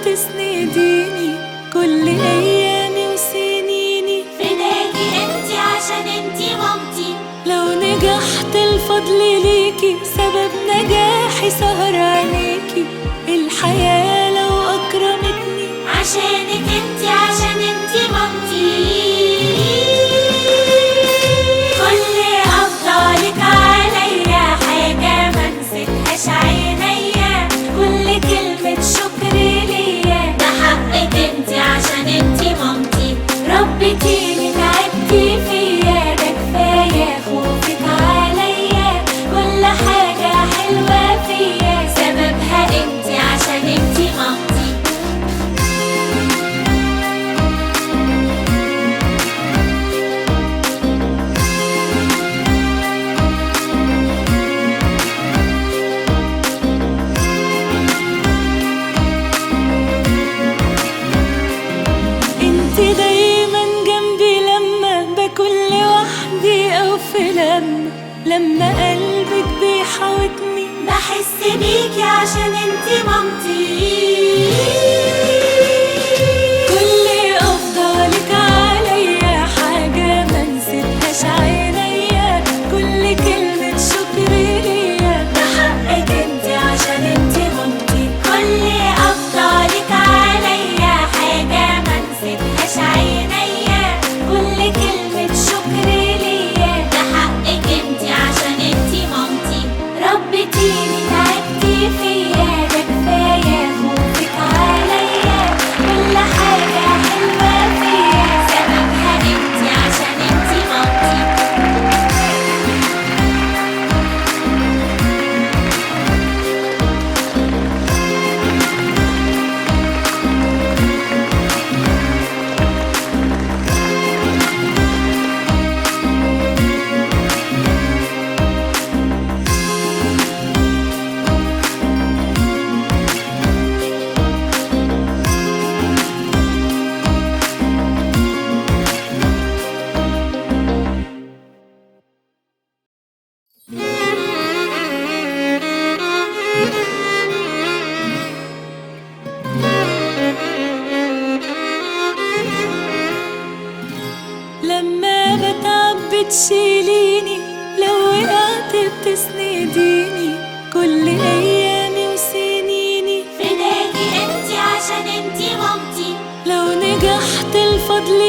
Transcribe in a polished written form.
بتسنديني كل أيامي وسنيني. فداكي انتي عشان انتي مامتي، لو نجحت الفضل ليكي، سبب نجاحي سهر عينيكي. الحياة لو أكرمتني عشانك انتي، عشان انتي مامتي. كل أفضالك عليا حاجة ما نسيتهاش عينيا، كل كلمة شكر ليا ده حقك انتي عشان انتي مامتي. ربتيني تعبتي فيا، ده كفاية خوفك عليا، كل حاجة حلوة فيا سببها انتي عشان انتي مامتي. انتي دايما جنبي لما بكون لوحدي او في لما قلبك بيحاوطني بحس بيكي عشان انتي مامتي. كل أفضالك عليا حاجة ما نسيتهاش عينيا، كل كلمة شكر ليا ده حقك انتي عشان انتي مامتي. كل أفضالك عليا حاجة ما نسيتهاش عينيا، كل كلمة شكر ليا ده حقك انتي عشان انتي مامتي. ربتيني تعبتي فيا، ده كفاية خوفك عليا، كل حاجة حلوة فيا سببها انتي عشان انتي مامتي. لما بتعب بتشيليني، لو وقعت بتسنديني كل أيامي وسنيني. فداكي انتي عشان انتي مامتي، لو نجحت الفضل